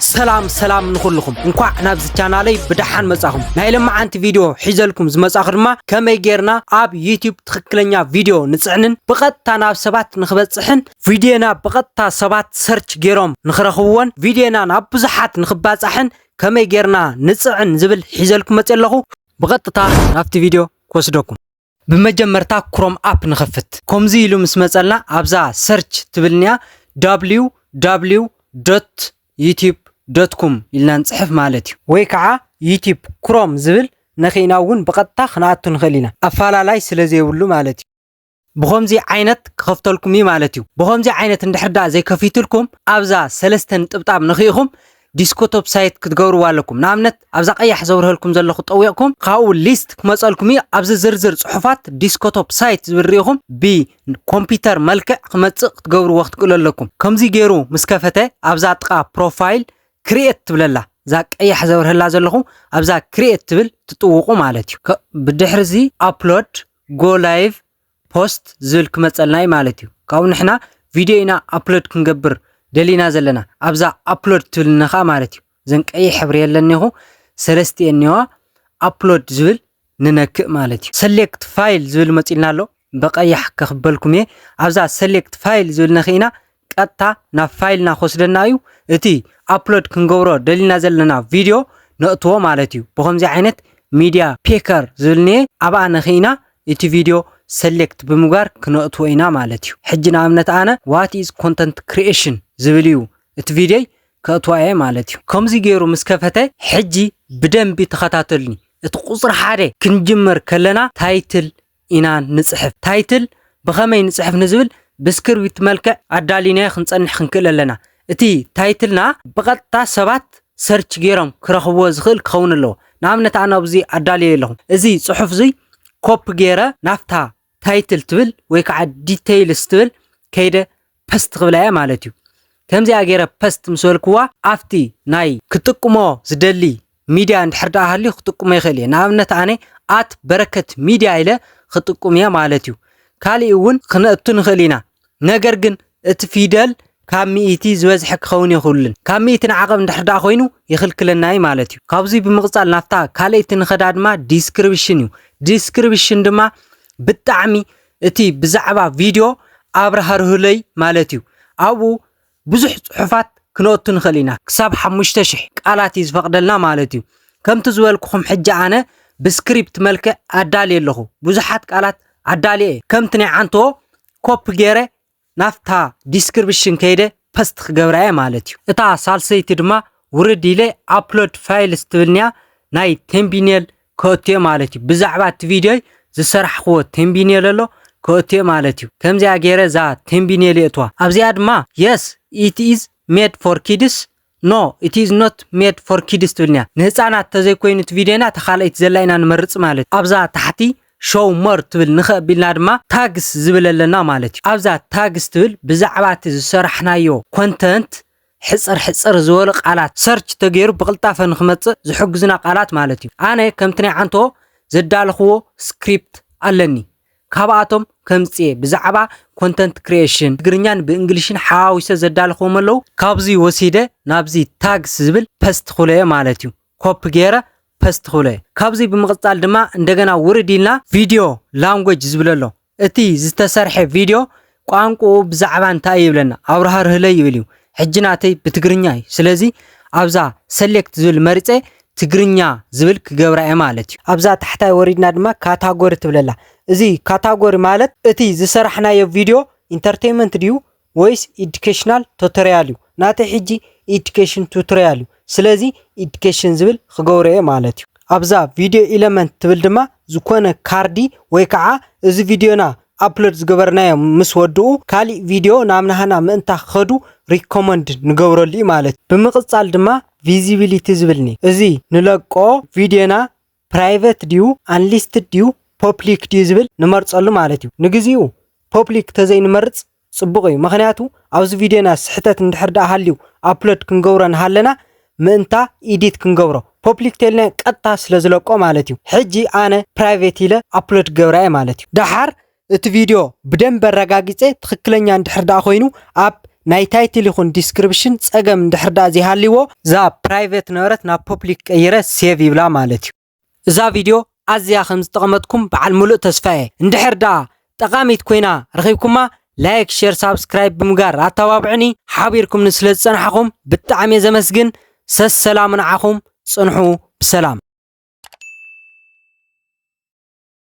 ሰላም ሰላም ንኹልኹም፣ እንኳዕ ናብዚ ቻናለይ ብደሓን መጻኹም። ናይ ለማዓንቲ ቪድዮ ሒዘልኩም ዝመጻኹ ድማ ከመይ ጌርና ኣብ ዩቲዩብ ትኽክለኛ ቪድዮ ንጽዕንን ብቐጥታ ናብ ሰባት ንኽበጽሕን ቪድዮና ብቐጥታ ሰባት ሰርች ጌሮም ንኽረኽብዎን ቪድዮና ናብ ብዙሓት ንኽባጻሕን ከመይ ጌርና ንጽዕን ዝብል ሒዘልኩም መጽእ ኣለኹ። ብቐጥታ ናብቲ ቪድዮ ክወስደኩም። ብመጀመርታ ክሮም ኣፕ ንኸፍት። ከምዚ ኢሉ ምስ መጸልና ኣብዛ ሰርች ትብልንያ www youtube com ኢልና ንጽሕፍ ማለት እዩ። ወይ ከዓ ዩቲዩብ ክሮም ዝብል ነኺእና እውን ብቐጥታ ክንኣቱ ንኽእል ኢና፣ ኣፋላላይ ስለ ዘይብሉ ማለት እዩ። ብኸምዚ ዓይነት ክኸፍተልኩም እዩ ማለት እዩ። ብኸምዚ ዓይነት እንድሕር ደኣ ዘይከፊትልኩም ኣብዛ ሰለስተ ንጥብጣብ ነኺእኹም ዲስኮቶፕ ሳይት ክትገብርዋ ኣለኩም። ንኣብነት ኣብዛ ቀያሕ ዘብርሀልኩም ዘለኹ ጠዊቕኩም ካብኡ ሊስት ክመፀልኩም እዩ። ኣብዚ ዝርዝር ፅሑፋት ዲስኮቶፕ ሳይት ዝብል ርኢኹም ብኮምፒውተር መልክዕ ክመፅእ ክትገብርዎ ክትክእሉ ኣለኩም። ከምዚ ገይሩ ምስ ከፈተ ኣብዛ ጥቓ ፕሮፋይል ክሪኤት ትብለላ እዛ ቀያሕ ዘብርሀላ ዘለኹ ኣብዛ ክሪኤት ትብል ትጥውቑ ማለት እዩ። ከ- ብድሕሪ እዚ ኣፕሎድ ጎ ላይቭ ፖስት ዝብል ክመፀልና እዩ ማለት እዩ። ካብኡ ንሕና ቪድዮ ኢና ኣፕሎድ ክንገብር ደሊና ዘለና ኣብዛ ኣፕሎድ ትብል ነኻ ማለት እዩ። እዘን ቀይሕ ሕብሪ የለኒ ይኹ ሰለስቲኤን እኒዋ ኣፕሎድ ዝብል ንነክእ ማለት እዩ። ሰሌክት ፋይል ዝብል መፂልና ኣሎ። ብቐያሕ ከኽበልኩም እየ። ኣብዛ ሰሌክት ፋይል ዝብል ነኽእና ቀጥታ ናብ ፋይልና ክወስደና እዩ። እቲ ኣፕሎድ ክንገብሮ ደሊና ዘለና ቪድዮ ነእትዎ ማለት እዩ። ብኸምዚ ዓይነት ሚድያ ፒከር ዝብል እኒኤ ኣብኣ ነኽእና እቲ ቪድዮ ሰሌክት ብምግባር ክነእትዎ ኢና ማለት እዩ። ሕጂ ንኣብነት ኣነ what is content creation ዝብል እዩ እቲ ቪድዮይ ከእትዋ እየ ማለት እዩ። ከምዚ ገይሩ ምስ ከፈተ ሕጂ ብደንቢ ተኸታተሉኒ። እቲ ቁፅሪ ሓደ ክንጅምር ከለና ታይትል ኢና ንፅሕፍ። ታይትል ብኸመይ ንፅሕፍ ንዝብል ብስክሪፕት መልክዕ ኣዳሊናዮ ክንፀንሕ ክንክእል ኣለና። እቲ ታይትልና ብቐጥታ ሰባት ሰርች ገይሮም ክረኽብዎ ዝኽእል ክኸውን ኣለዎ። ንኣብነት ኣነ ኣብዚ ኣዳልዮ ኣለኹ። እዚ ፅሑፍ እዚ ኮፒ ገይረ ናብታ ታይትል ትብል ወይ ከዓ ዲቴይልስ ትብል ከይደ ፐስት ክብላ እየ ማለት እዩ። ከምዚኣ ገይረ ፐስት ምስ በልክዋ ኣብቲ ናይ ክጥቅሞ ዝደሊ ሚድያ እንድሕር ደኣ ሃልዩ ክጥቅሞ ይኽእል እየ። ንኣብነት ኣነ ኣት በረከት ሚድያ ኢለ ክጥቅም እየ ማለት እዩ። ካሊእ እውን ክነእቱ ንኽእል ኢና። ነገር ግን እቲ ፊደል ካብ ሚእቲ ዝበዝሐ ክኸውን የኽብሉን። ካብ ሚእቲ ንዓቐብ እንድሕር ደኣ ኮይኑ ይኽልክለና እዩ ማለት እዩ። ካብዚ ብምቕጻል ናብታ ካልኣይቲ ንኸዳ ድማ ዲስክሪፕሽን እዩ። ዲስክሪፕሽን ድማ ብጣዕሚ እቲ ብዛዕባ ቪድዮ ኣብራህርሁለይ ማለት እዩ። ኣብኡ ብዙሕ ጽሑፋት ክነእቱ ንኽእል ኢና። ክሳብ ሓሙሽተ ሽሕ ቃላት እዩ ዝፈቕደልና ማለት እዩ። ከምቲ ዝበልኩኹም ሕጂ ኣነ ብስክሪፕት መልክዕ ኣዳልየ ኣለኹ። ብዙሓት ቃላት ኣዳልየ እየ። ከምቲ ናይ ዓንቶ ኮፒ ገይረ ናብታ ዲስክሪፕሽን ከይደ ፐስት ክገብራ እየ ማለት እዩ። እታ ሳልሰይቲ ድማ ውርድ ኢለ ኣፕሎድ ፋይልስ ትብልንያ ናይ ተምቢኔል ከእትዮ ማለት እዩ። ብዛዕባ እቲ ቪድዮይ ዝሰራሕክዎ ተምቢኔል ኣሎ ከእትዮ ማለት እዩ። ከምዚኣ ገይረ እዛ ተምቢኔል የእትዋ። ኣብዚኣ ድማ yes it is made for kids፣ no it is not made for kids ትብልንያ። ንህፃናት ተዘይኮይኑ እቲ ቪድዮና ተኻልኣይቲ ዘላ ኢና ንመርፅ ማለት እዩ። ኣብዛ ታሕቲ ሾው ሞር ትብል ንኸ ቢልና ድማ ታግስ ዝብል ኣለና ማለት እዩ። ኣብዛ ታግስ ትብል ብዛዕባ እቲ ዝሰራሕናዮ ኮንተንት ሕፅር ሕፅር ዝበሉ ቃላት ሰርች ተገይሩ ብቕልጣፈ ንክመፅእ ዝሕግዙና ቃላት ማለት እዩ። ኣነ ከምቲ ናይ ዓንቶ ዘዳለኽዎ ስክሪፕት ኣለኒ። ካብኣቶም ከምፅየ ብዛዕባ ኮንተንት ክሪኤሽን ትግርኛን ብእንግሊሽን ሓዋዊሰ ዘዳለኽዎም ኣለዉ። ካብዚ ወሲደ ናብዚ ታግስ ዝብል ፐስት ክብሎ እየ ማለት እዩ። ኮፒ ገይረ ፐስት ክብሎ እየ። ካብዚ ብምቕፃል ድማ እንደገና ውርድ ኢልና ቪድዮ ላንጉጅ ዝብል ኣሎ። እቲ ዝተሰርሐ ቪድዮ ቋንቋኡ ብዛዕባ እንታይ ይብለና? ኣብርሃርህለይ ይብል እዩ። ሕጂ ናተይ ብትግርኛ እዩ። ስለዚ ኣብዛ ሰሌክት ዝብል መሪፀ ትግርኛ ዝብል ክገብራ እየ ማለት እዩ። ኣብዛ ታሕታይ ወሪድና ድማ ካታጎሪ ትብለላ። እዚ ካታጎሪ ማለት እቲ ዝሰራሕናዮ ቪድዮ ኢንተርቴይንመንት ድዩ ወይስ ኢዱኬሽናል ቱቶሪያል እዩ? ናተይ ሕጂ ኢዱኬሽን ቱቶሪያል እዩ። ስለዚ ኢዱኬሽን ዝብል ክገብሮ እየ ማለት እዩ። ኣብዛ ቪድዮ ኢለመንት ትብል ድማ ዝኾነ ካርዲ ወይ ከዓ እዚ ቪድዮና ኣፕሎድ ዝገበርናዮ ምስ ወድኡ ካሊእ ቪድዮ ናብ ናህና ምእንታ ክኸዱ ሪኮመንድ ንገብረሉ እዩ ማለት እዩ። ብምቕፃል ድማ ቪዚቢሊቲ ዝብልኒ እዚ ንለቆ ቪድዮና ፕራይቬት ድዩ ኣንሊስትድ ድዩ ፐብሊክ ድዩ ዝብል ንመርፀሉ ማለት እዩ። ንግዚኡ ፐብሊክ ተዘይንመርፅ ፅቡቕ እዩ። ምኽንያቱ ኣብዚ ቪድዮና ስሕተት እንድሕር ደኣ ሃልዩ ኣፕሎድ ክንገብሮ ንሃለና ምእንታ ኢዲት ክንገብሮ ፐብሊክ ተልና ቀጥታ ስለ ዝለቆ ማለት እዩ። ሕጂ ኣነ ፕራይቬት ኢለ ኣፕሎድ ገብራ እየ ማለት እዩ። ደሓር እቲ ቪድዮ ብደንብ ኣረጋጊፀ ትኽክለኛ እንድሕር ደኣ ኮይኑ ኣብ ናይ title ይኹን description ጸገም እንድሕር ደኣ ዘይሃልይዎ፣ እዛ private ነበረት ናብ public ቀይረ save ይብላ ማለት እዩ። እዛ ቪድዮ ኣዝያ ከም ዝጠቕመትኩም በዓል ሙሉእ ተስፋ እየ። እንድሕር ደኣ ጠቓሚት ኮይና ረኺብኩማ፣ like፣ share፣ subscribe ብምግባር ኣተባብዕኒ። ሓቢርኩምኒ ስለ ዝጸናሕኹም ብጣዕሚ እየ ዘመስግን። ሰሰላም ንዓኹም፣ ጽንሑ ብሰላም።